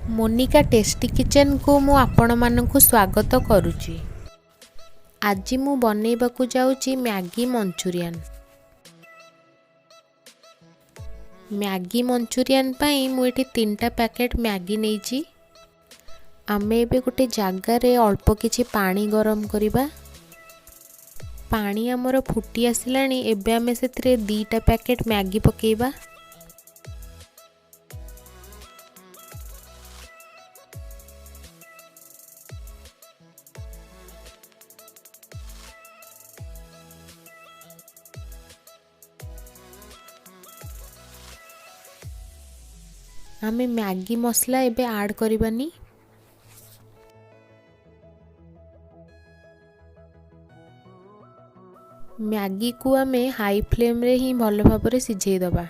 Monika tasty କିଚେନକୁ ମୁଁ ଆପଣମାନଙ୍କୁ ସ୍ୱାଗତ କରୁଛି। ଆଜି ମୁଁ ବନେଇବାକୁ ଯାଉଛି ମ୍ୟାଗି ମଞ୍ଚୁରିଆନ୍। ମ୍ୟାଗି ମଞ୍ଚୁରିଆନ୍ ପାଇଁ ମୁଁ ଏଠି 3ଟା ପ୍ୟାକେଟ୍ ମ୍ୟାଗି ନେଇଛି। ଆମେ ଏବେ ଗୋଟେ ଜାଗାରେ ଅଳ୍ପ କିଛି ପାଣି ଗରମ କରିବା। ପାଣି ଆମର ଫୁଟି ଆସିଲାଣି। ଏବେ ଆମେ ସେଥିରେ 2ଟା ପ୍ୟାକେଟ୍ ମ୍ୟାଗି ପକାଇବା। ଆମେ ମ୍ୟାଗି ମସଲା ଏବେ ଆଡ଼୍ କରିବାନି। ମ୍ୟାଗିକୁ ଆମେ ହାଇ ଫ୍ଲେମ୍ରେ ହିଁ ଭଲ ଭାବରେ ସିଝେଇ ଦେବା।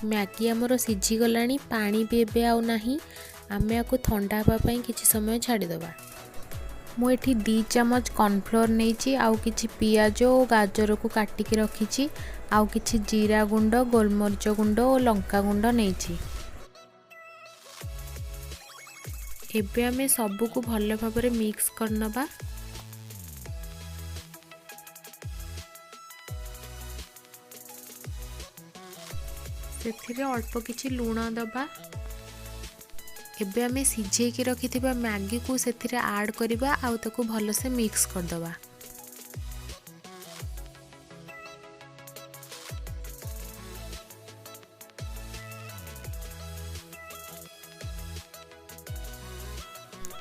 ମ୍ୟାଗି ଆମର ସିଝିଗଲାଣି, ପାଣି ବି ଏବେ ଆଉ ନାହିଁ। ଆମେ ଆକୁ ଥଣ୍ଡା ହେବା ପାଇଁ କିଛି ସମୟ ଛାଡ଼ିଦେବା। ମୁଁ ଏଠି 2 ଚାମଚ କର୍ଣ୍ଣଫ୍ଲୋର୍ ନେଇଛି, ଆଉ କିଛି ପିଆଜ ଓ ଗାଜରକୁ କାଟିକି ରଖିଛି, ଆଉ କିଛି ଜିରା ଗୁଣ୍ଡ, ଗୋଲମରିଚ ଗୁଣ୍ଡ ଓ ଲଙ୍କା ଗୁଣ୍ଡ ନେଇଛି। ଏବେ ଆମେ ସବୁକୁ ଭଲ ଭାବରେ ମିକ୍ସ କରିନେବା। ସେଥିରେ ଅଳ୍ପ କିଛି ଲୁଣ ଦେବା। ଏବେ ଆମେ ସିଝେଇକି ରଖିଥିବା ମ୍ୟାଗିକୁ ସେଥିରେ ଆଡ଼୍ କରିବା ଆଉ ତାକୁ ଭଲସେ ମିକ୍ସ କରିଦେବା।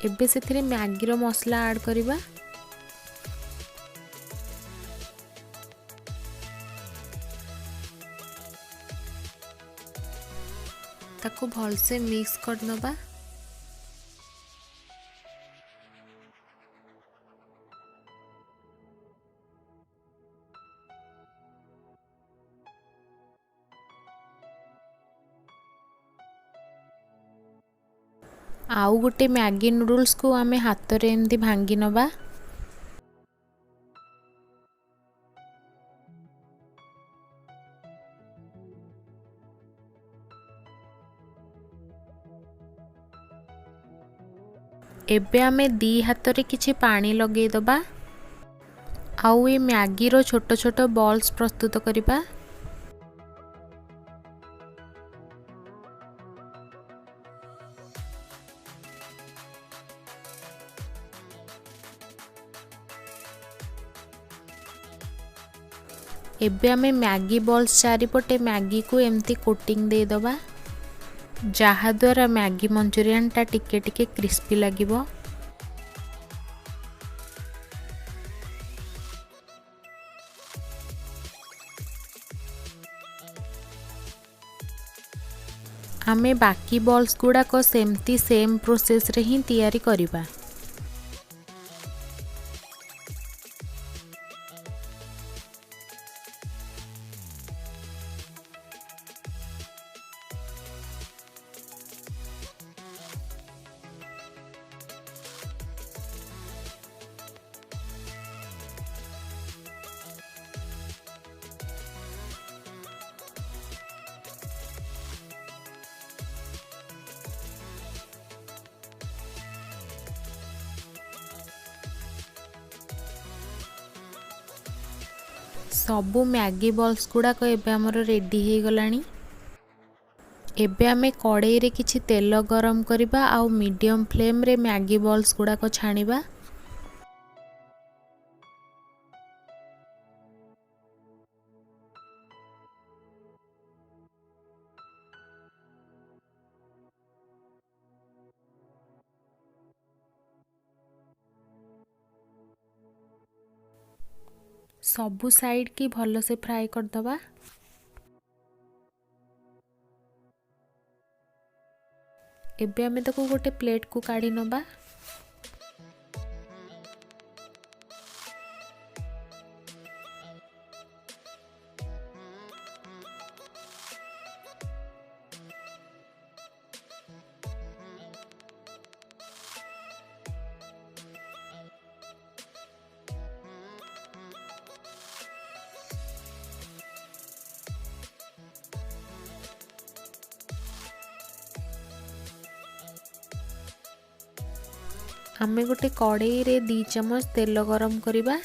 ଏବେ ସେଥିରେ ମ୍ୟାଗିର ମସଲା ଆଡ଼୍ କରିବା। ତାକୁ ଭଲସେ ମିକ୍ସ କରିନେବା। ଆଉ ଗୋଟେ ମ୍ୟାଗି ନୁଡୁଲ୍ସକୁ ଆମେ ହାତରେ ଏମିତି ଭାଙ୍ଗି ନେବା। ଏବେ ଆମେ 2 ହାତରେ କିଛି ପାଣି ଲଗେଇଦେବା ଆଉ ଏ ମ୍ୟାଗିର ଛୋଟ ଛୋଟ ବଲ୍ସ ପ୍ରସ୍ତୁତ କରିବା। ଏବେ ଆମେ ମ୍ୟାଗି ବଲ୍ସ ଚାରିପଟେ ମ୍ୟାଗିକୁ ଏମିତି କୋଟିଂ ଦେଇଦେବା, ଯାହାଦ୍ୱାରା ମ୍ୟାଗି ମଞ୍ଚୁରିଆନଟା ଟିକେ ଟିକେ କ୍ରିସ୍ପି ଲାଗିବ। ଆମେ ବାକି ବଲ୍ସ ଗୁଡ଼ାକ ସେମିତି ସେମ୍ ପ୍ରୋସେସ୍ରେ ହିଁ ତିଆରି କରିବା। ସବୁ ମ୍ୟାଗି ବଲ୍ସ ଗୁଡ଼ାକ ଏବେ ଆମର ରେଡ଼ି ହେଇଗଲାଣି। ଏବେ ଆମେ କଡ଼େଇରେ କିଛି ତେଲ ଗରମ କରିବା ଆଉ ମିଡ଼ିୟମ୍ ଫ୍ଲେମ୍ରେ ମ୍ୟାଗି ବଲ୍ସ ଗୁଡ଼ାକ ଛାଣିବା। ସବୁ ସାଇଡ଼୍ କି ଭଲସେ ଫ୍ରାଏ କରିଦେବା। ଏବେ ଆମେ ତାକୁ ଗୋଟେ ପ୍ଲେଟ୍କୁ କାଢ଼ି ନେବା। ଆମେ ଗୋଟେ କଡ଼େଇରେ 2 ଚାମଚ ତେଲ ଗରମ କରିବା।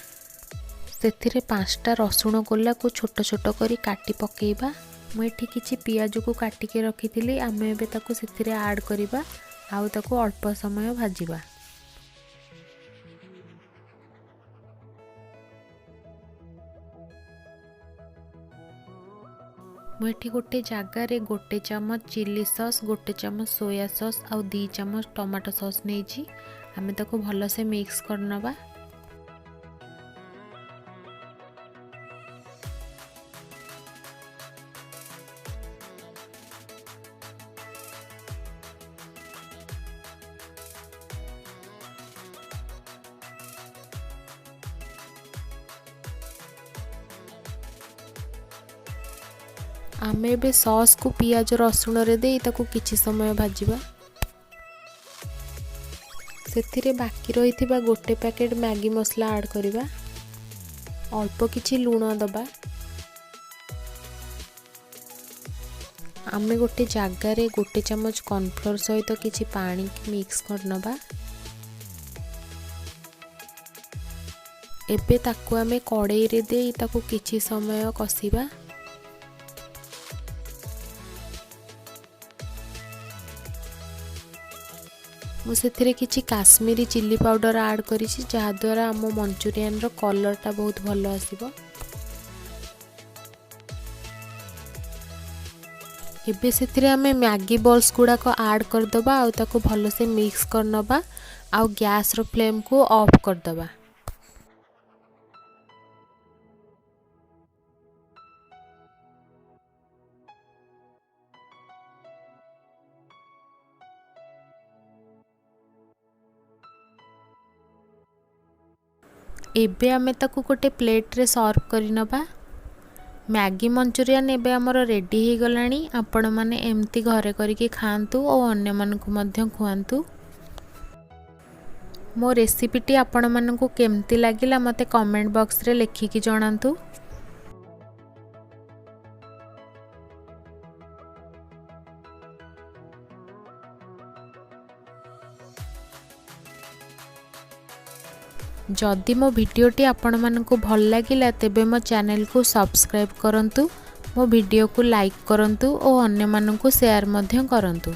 ସେଥିରେ 5ଟା ରସୁଣ କୋଲାକୁ ଛୋଟ ଛୋଟ କରି କାଟି ପକାଇବା। ମୁଁ ଏଠି କିଛି ପିଆଜକୁ କାଟିକି ରଖିଥିଲି, ଆମେ ଏବେ ତାକୁ ସେଥିରେ ଆଡ଼୍ କରିବା ଆଉ ତାକୁ ଅଳ୍ପ ସମୟ ଭାଜିବା। ମୁଁ ଏଠି ଗୋଟେ ଜାଗାରେ 1 ଚାମଚ ଚିଲି ସସ୍, 1 ଚାମଚ ସୋୟା ସସ୍ ଆଉ 2 ଚାମଚ ଟମାଟୋ ସସ୍ ନେଇଛି। ଆମେ ତାକୁ ଭଲସେ ମିକ୍ସ କରିନେବା। ଆମେ ଏବେ ସସ୍କୁ ପିଆଜ ରସୁଣରେ ଦେଇ ତାକୁ କିଛି ସମୟ ଭାଜିବା। ସେଥିରେ ବାକି ରହିଥିବା 1 ପ୍ୟାକେଟ୍ ମ୍ୟାଗି ମସଲା ଆଡ଼୍ କରିବା। ଅଳ୍ପ କିଛି ଲୁଣ ଦେବା। ଆମେ ଗୋଟେ ଜାଗାରେ 1 ଚାମଚ କର୍ଣ୍ଣଫ୍ଲୋର୍ ସହିତ କିଛି ପାଣି ମିକ୍ସ କରିନେବା। ଏବେ ତାକୁ ଆମେ କଡ଼େଇରେ ଦେଇ ତାକୁ କିଛି ସମୟ କଷିବା। ମୁଁ ସେଥିରେ କିଛି କାଶ୍ମୀରୀ ଚିଲି ପାଉଡ଼ର ଆଡ଼୍ କରିଛି, ଯାହାଦ୍ୱାରା ଆମ ମଞ୍ଚୁରିଆନର କଲର୍ଟା ବହୁତ ଭଲ ଆସିବ। ଏବେ ସେଥିରେ ଆମେ ମ୍ୟାଗି ବଲ୍ସ ଗୁଡ଼ାକ ଆଡ଼୍ କରିଦେବା ଆଉ ତାକୁ ଭଲସେ ମିକ୍ସ କରିନେବା ଆଉ ଗ୍ୟାସ୍ର ଫ୍ଲେମ୍କୁ ଅଫ୍ କରିଦେବା। ଏବେ ଆମେ ତାକୁ ଗୋଟେ ପ୍ଲେଟ୍ରେ ସର୍ଭ କରିନେବା। ମ୍ୟାଗି ମଞ୍ଚୁରିଆନ୍ ଏବେ ଆମର ରେଡ଼ି ହେଇଗଲାଣି। ଆପଣମାନେ ଏମିତି ଘରେ କରିକି ଖାଆନ୍ତୁ ଓ ଅନ୍ୟମାନଙ୍କୁ ମଧ୍ୟ ଖୁଆନ୍ତୁ। ମୋ ରେସିପିଟି ଆପଣମାନଙ୍କୁ କେମିତି ଲାଗିଲା ମୋତେ କମେଣ୍ଟ ବକ୍ସରେ ଲେଖିକି ଜଣାନ୍ତୁ। ଯଦି ମୋ ଭିଡ଼ିଓଟି ଆପଣମାନଙ୍କୁ ଭଲ ଲାଗିଲା ତେବେ ମୋ ଚ୍ୟାନେଲକୁ ସବସ୍କ୍ରାଇବ୍ କରନ୍ତୁ, ମୋ ଭିଡ଼ିଓକୁ ଲାଇକ୍ କରନ୍ତୁ ଓ ଅନ୍ୟମାନଙ୍କୁ ସେୟାର ମଧ୍ୟ କରନ୍ତୁ।